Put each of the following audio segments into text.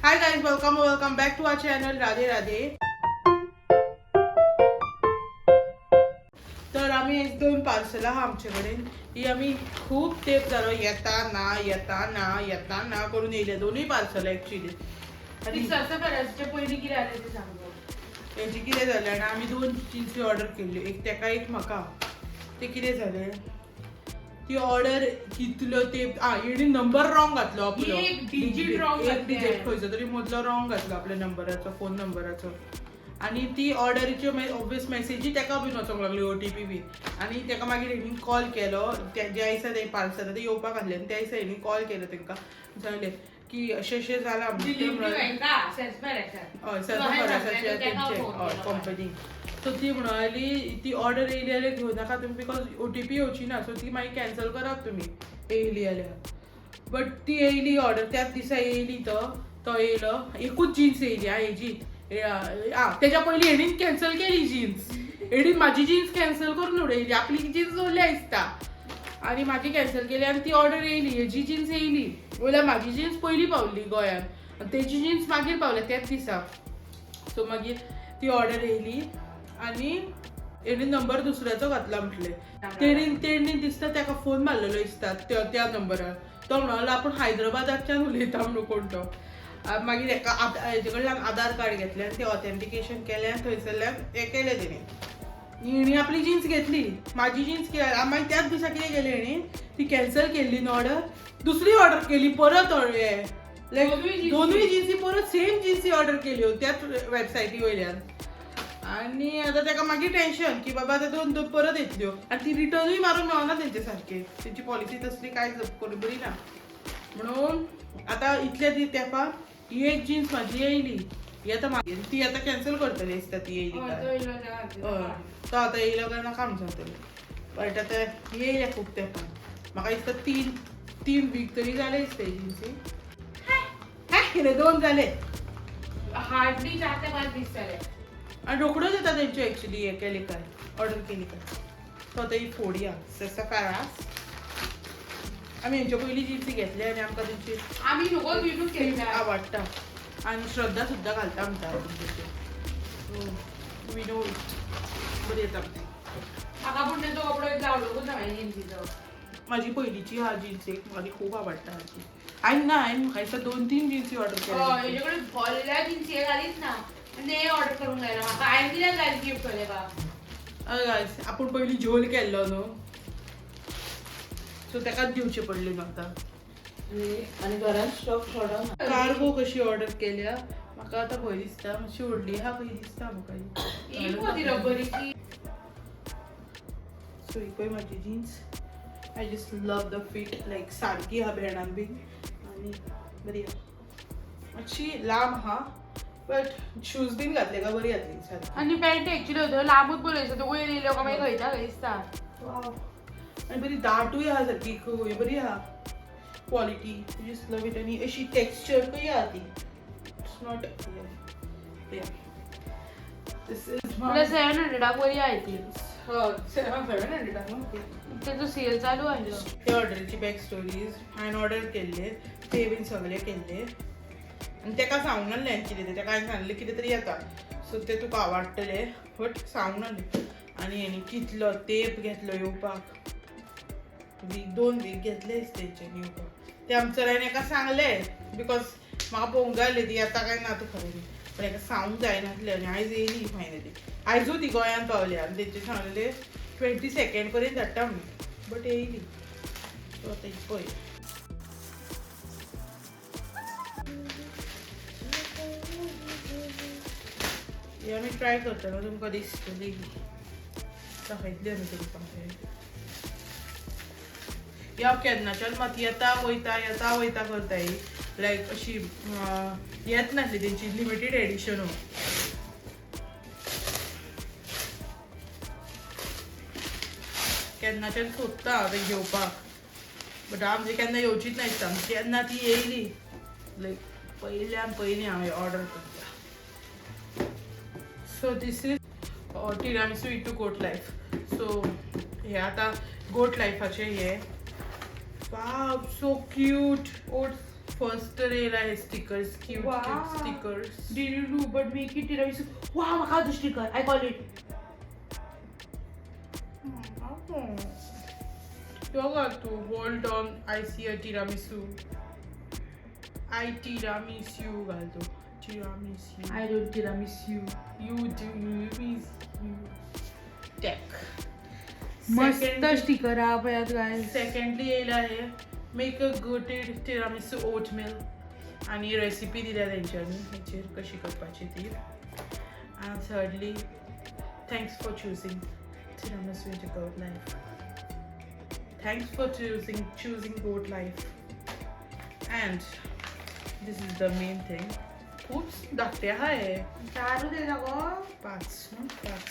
Hi guys, welcome welcome back to our channel. Radhe Radhe. तर आम्ही एक दोन पार्सल आहा आमचे कडेन. ही आमी खूब तेप जालो येता ना येता ना येता ना करून येयले दोनूय पार्सल एक्चुली. ती सरसो फेरसाच्या पयलीं कितें जालें तें सांग गो. हेजी कितें जालें आनी आमी दोन जिन्सी ऑर्डर केल्ल्यो, एक तेका एक म्हाका. ते कितें जालें, ती ऑर्डर कितलो तेप आ हेणी नंबर रॉंग घातलो आपलो. एक digit wrong एक घातलें. डिजीट खंयचो तरी मदलो रॉंग घातलो आपल्या नंबराचो, फोन नंबराचो. आनी ती ऑर्डरीच्यो ऑब्वियस मॅसेजी तेका बीन वचोंक लागल्यो, ओटीपी बीन. आनी तेका मागीर हेणी कॉल केलो ज्या दिसा ते पार्सल ते येवपाक आसलें आनी त्या दिसा हेणी कॉल केलो तेंकां, सांगलें की अशें अशें जालां म्हणून. ते डिलिव्हरी म्हणून हेंका सरसो फेरसाक. हय, सो हांवें सांगलें सर्व तेका तेंचे फोन हय केलो. कंपनी. सो ती म्हणली ती ऑर्डर येयली जाल्यार घेवं नाका तुमी, because O T P येवची ना, सो ती मागीर कॅन्सल करात तुमी येयली जाल्यार. बट ती येयली ऑर्डर त्याच दिसा येयली. तो तो येयलो, एकूच जिन्स येयली आं हेजी. आं, तेज्या पयलीं हेणीन कॅन्सल केली जिन्स. हेणीन म्हाजी जिन्स कॅन्सल करून उडयली, आपली जिन्स उरल्या दिसता आनी म्हाजी कॅन्सल केली. आनी ती ऑर्डर येयली, हेजी जिन्स येयली. वयल्यान म्हाजी जिन्स पयलीं पावली गोंयांत आनी तेजी जिन्स मागीर पावल्या त्याच दिसा. सो मागीर ती ऑर्डर येयली आनी हेणी नंबर दुसऱ्याचो घातला म्हटलें. तेणीन तेणी दिसता तेका फोन मारलेलो दिसता त्या त्या नंबरार. तो म्हणलो आपूण हैदराबादाच्यान उलयता म्हणून कोण तो. मागीर हेका हेजे कडल्यान आधार कार्ड घेतलें आनी तें ऑथेंटिकेशन केलें आनी थंयसरल्यान हें केलें तेणी. हिणी आपली जीन्स घेतली, म्हाजी जीन्स मागीर त्याच दिसा कितें केलें हेणी, ती कॅन्सल केल्ली न्हू ऑर्डर, दुसरी ऑर्डर केली परत. हे लायक दोनूय जिन्सी. दोनूय जिन्सी परत सेम जिन्सी ऑर्डर केल्यो त्याच वेबसायटी वयल्यान. आनी आतां तेका मागीर टेन्शन की बाबा आतां दोन दोन परत येतल्यो आनी ती रिटर्नूय मारूंक मेळना तेंचे सारके, तेंची पॉलिसी तसली कांय करून बरी ना. म्हणून आतां इतले दी तेंपाक ही एक जीन्स म्हाजी येयली, ही आतां मागीर ती आतां कॅन्सल करतली दिसता ती येयली हय, काय. तो येयलो त्या खातीर. हय, तो आतां येयलो काय नाका म्हूण सांगतले. बट आतां येयल्या खूब तेंपान, म्हाका दिसता तीन तीन वीक तरी जाले दिसता ही जिन्सी. हॅ कितें दोन जाले. हार्डली 4 ते 5 दीस जाले. आनी रोखड्योच येता तेंच्यो एक्चुली हें केलें काय, ऑर्डर केली काय. सो आतां ही फोडया सेसाफारास. आमी हेंच्या पयलीं जिन्सी घेतली आनी आमकां तेंची आमी न्हू विनूच घेतल्या. आवडटा आनी श्रद्धा सुद्दां घालता म्हणटा तेंचे. सो we know बरी येता ती. म्हाका पूण तेंचो कपडो इतलो आवडूंकच ना म्हाजी जिन्सीचो. म्हाजी पयलींची आहा जिन्स एक, म्हाका ती खूब आवडटा ती. हांवें ना, हांवें म्हाका दिसता दोन तीन जिन्सी ऑर्डर हय, केल्या. हेजे कडेन भल्ल्या जिन्सी हे घालीच ना आनी ते ऑर्डर करूंक लायला म्हाका. हांवें कित्याक घाल गिफ्ट केलें बा. हय गायस, आपूण पयलीं झोल केल्लो न्हू, सो तेकाच दिवचे पडले न्हू आतां. आणि घरात स्टॉक शॉर्ट ना. कार्गो कशी ऑर्डर केल्या म्हाका आतां भंय दिसता, मातशी व्हडली आहा खंय दिसता म्हाका ही मो ती रबरीची. सो ही पळय म्हाजी jeans. I just love the fit, like सारकी आहा भेंडान बीन आनी बरी आहा. मातशी लांब आहा बट शूज बीन घातले काय बरी जातली सारकी. आनी पॅन्ट एक्चुली होतो लांबूच बरो दिसता, तो वयर येयलो काय मागीर खंयच्या खंय दिसता. वाव, आनी बरी दाटूय आहा सारकी, खूब बरी आहा क्वॉलिटी. Just love it. आनी अशी टेक्स्चर आहा ती, it's not. This is म्हणल्यार 700 बरी आहा ती. 700 न्हू. तेजो सेल चालू आसलो. त्या ऑर्डरीची बॅक स्टोरीज हांवें ऑर्डर केल्ले ते बीन सगळे केल्ले आनी तेका सांगूंक नासलें हांवें कितें तें. तेका हांवें सांगलें कितें तरी येता, सो तें तुका आवडटलें, बट सांगूंक नासलें. आनी हेणी कितलो तेप घेतलो येवपाक, वीक दोन वीक घेतले तेंच्यांनी येवपाक. ते आमचो हांवें हेका सांगलें because म्हाका पळोवंक जाय आसलें ती येता काय ना तें खरें. पण हेका सांगूंक जायनासलें आनी आयज येयली फायनली. आयजूच ती गोंयांत पावल्या आनी तेंचे सांगलेलें 22 पर्यंत धाडटा म्हणून, बट येयली. सो आतां ही पळय. हे आमी ट्राय करतलो, तुमकां दिसतली, दाखयतली आमी तुमकां. हे ही हांव केन्नाच्यान मात येता वयता येता वयता करता ही, लायक अशी येत नासली तेंची लिमिटेड एडिशन हो. केन्नाच्यान सोदता हांव तें घेवपाक, बट आमची केन्ना येवचीच ना दिसता. केन्ना ती येयली लायक पयल्यान पयलीं हांव ऑर्डर करता. So this is tiramisu to goat life. So हे आतां गोट लायफाचें हे. Wow, so cute. Oats. First तर येयला हे stickers, cute Wow. Cute stickers. Did you do but make it tiramisu? Wow, म्हाका तो sticker. I call it. तो घाल तू, hold on, I see a tiramisu. I tiramisu घाल तू, tiramisu. I don't tiramisu. You do miss you. Tech. मस्त sticker हा पळयात गायज. सेकंडली येयला हे make a good tiramisu oatmeal आणि रेसिपी दिल्या तेंच्यांनी हेचेर कशी करपाची ती. आनी thirdly, thanks for choosing tiramisu into Goat Life. Thanks for choosing Goat Life. And this is the main thing. खूप धाकटे आहा हे. चारू दिला गो. पाच न्हू, पाच.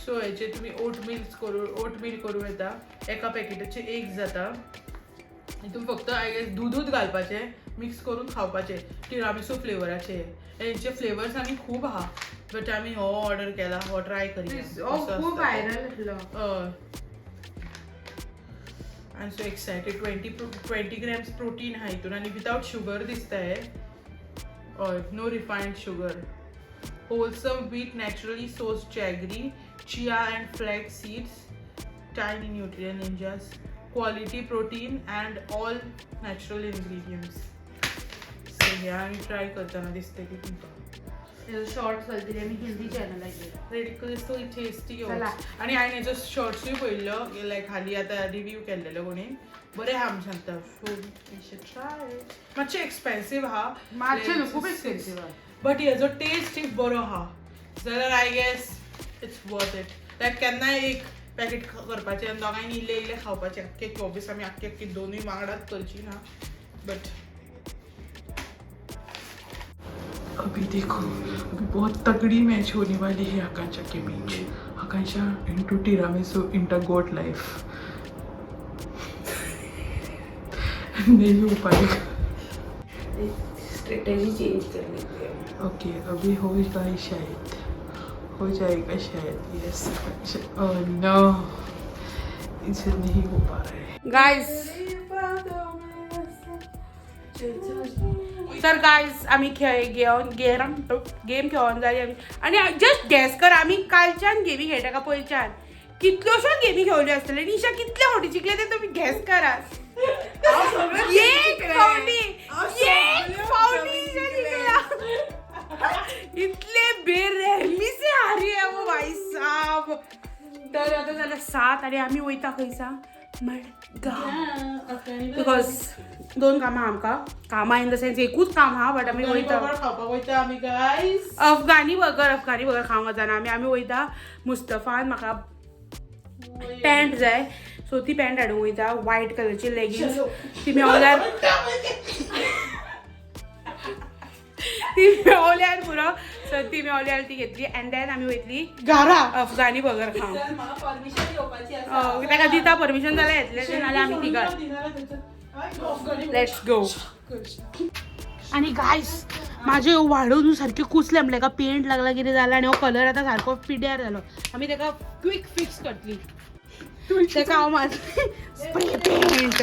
सो हेचे तुमी ओट मिल करूं येता. एका पॅकेटाचे एक जाता. हितून फक्त I guess दुदूच घालपाचें, मिक्स करून खावपाचें. टिरामिसू फ्लेवराचे हेंचे फ्लेवर्स आनी खूब आहा, बट आमी हो ऑर्डर केला, हो ट्राय करया. खूब व्हायरल आसलो. हय. I am so excited. 20 grams protein आहा हितून आनी विदावट शुगर दिसता हे. हय, no refined sugar. Wholesome wheat, naturally sourced jaggery, chia and flax seeds, tiny nutrient ninjas, quality protein and all natural ingredients. So हे आमी ट्राय करतना दिसता की तुमकां. शॉर्ट चलतले आमी हिंदी चॅनलाचेर. रिडिक्युलसली टेस्टी. चला. आणि हांवें हेजो शॉर्ट्सूय पळयल्लो, लायक हाली आतां रिव्यू केल्लेलो कोणी, बरें आहा म्हूण सांगता. So you should try. मातशें एक्सपेन्सीव आहा. मातशें न्हू, खूब एक्सपेन्सीव आहा. बट हेजो टेस्ट एक बरो आहा जाल्यार I guess it's worth it. Like केन्नाय एक पॅकेट करपाचें आनी दोगांयनी इल्लें इल्लें खावपाचें. आख्खे आख्खे ऑब्वियस आमी आख्खे आख्खे दोनूय वांगडाच करची ना, बट अभी देखो, अभी बहुत तगड़ी मैच होने वाली है आकांक्षा के बीच. Akanksha into tiramisu into Goat Life. नहीं हो पाएगा. स्ट्रेटेजी चेंज कर लेते हैं. ओके, अभी हो गई, शायद हो जाएगा शायद. यस. ओह नो, इसे नहीं हो पा रहा है. गायज, तर गायज, आमी खेळ घेवन गेम गेम खेळोन जाली आमी. आनी जस्ट गॅस कर, आमी कालच्यान गेमी खेळटा का पयच्यान कितल्योश्यो गेमी खेळल्यो आसतल्यो. निशा कितले फावटी जिखले ते तुमी गॅस करात. एक फावटी, एक फावटी निशा जिखला. इतले बेरहमी से हारी है वो भाई साहब. तर आता जालें 7 आनी आमी वयता खंय सांग? मडगांव, because दोन कामां आमकां. कामां इन the sense एकूच काम आहा, बट आमी वयता. खावपाक वयता आमी गायज. अफगानी बर्गर, अफगानी बर्गर खावंक वचना आमी. आमी वयता मुस्तफान, म्हाका पॅन्ट जाय, सो ती पॅन्ट हाडूंक वयता. वायट कलरची लेगीन्स ती मेवल्यार, ती मेवल्यार पुरो. सो ती मेवल्यार ती घेतली अँड then आमी वयतली घरा. अफगानी बर्गर खावंक. म्हाका परमिशन घेवपाची आसा. ताका दिता परमिशन जाल्यार येतले, नाल्यार आमी तिगां. Let's go. आणि गायस, माझे वाडून सारखे कुसले, म्हणल्यार का पेंट लागला, कितें जाला आनी हो कलर आतां सारको पिड्यार जालो. आमी ताका क्विक फिक्स करतली. ताका हांव मारतली स्प्रे पेंट.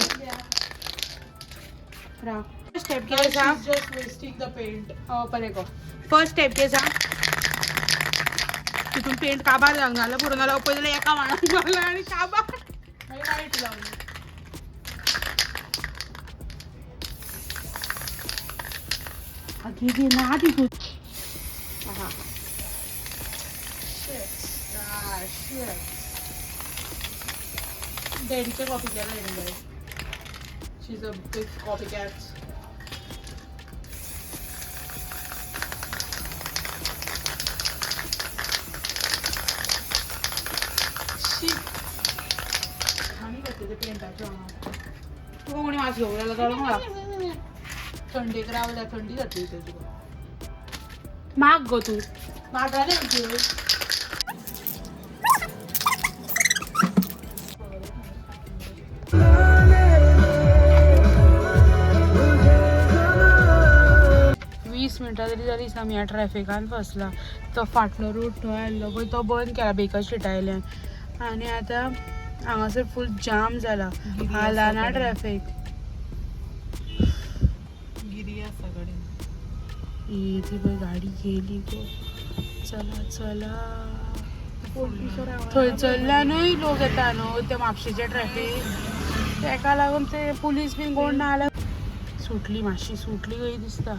राव, स्टेप कितें सांग? Just wasting the paint. हो, पळय गो, फर्स्ट स्टेप कितें सांग? तितून पेंट काबार जावंक जाल्यार पुरो, नाल्यार पयलीं एका माणाक मारला आनी काबार. मागीर वायट लावन. आगे गे ना तितून. आहा. Ah, shit. डॅडीचे कॉपी केला हेणें बाय. She is a big copy cat. शी, घाणी जाता ते पेंटाच्यो हांगा. तुका कोणी वास घेवंक लागला? चलोंक लाग. थंडेक रावल्या, थंडी जातली थंय तुका. माग गो तूं. मागाले आमचे. 20 मिनटां तरी जाली आमी ह्या ट्रॅफिकान फसला. तो फाटलो रूट थंय आयल्लो पळय, तो बंद केला बेकर स्ट्रिटा वयल्यान आनी आतां हांगासर फूल जाम जाला. हालाना ट्रॅफीक. आसा कडेन. इथे पळय गाडी गेली गो. चला चला, थंयसरल्यानूय लोक येता न्हू ते म्हापशेचे ट्रॅफीक, तेका लागून ते पुलीस बीन कोण ना जाल्यार. सुटली मातशी, सुटली खंय दिसता.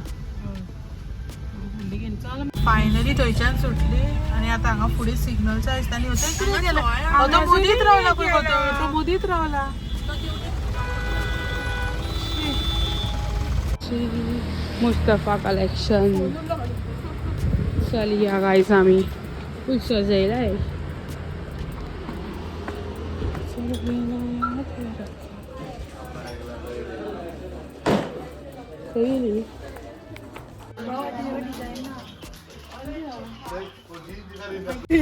फायनली थंयच्यान सुटली आनी आतां हांगा फुडें सिग्नल दिसता आनी थंय कितें गेलें. हांव तो मदींच रावला पळय गो, तो तो मदींच रावला. मुस्तफा कलेक्शन. चल या गाईज, आम्ही फुल सजयला. खंय गेली?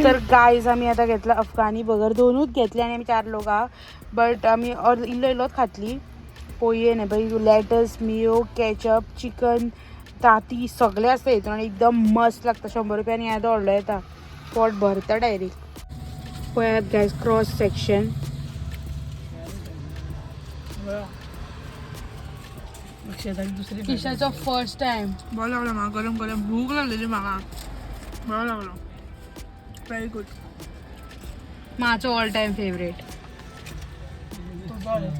तर गायज, आमी आतां घेतला अफगाणी बगर. दोनूच घेतले आनी आमी चार लोक आहा, बट आमी अर्द इल्लो इल्लोच खातली. पोये न्ही पळय, लॅटस, मियो, केचप, चिकन, ताती सगळें आसता हितून आनी एकदम मस्त लागता. 100 रुपयांनी येदो व्हडलो येता, पोट भरता डायरेक्ट. पळयात गायज, क्रॉस सेक्शन. दुसरी. किशाचो फर्स्ट टायम. बरो लागलो म्हाका, गरम गरम. भूक लागलेली म्हाका, बरो लागलो, व्हेरी गुड. म्हाजो ऑल टायम फेवरेट. तुजो.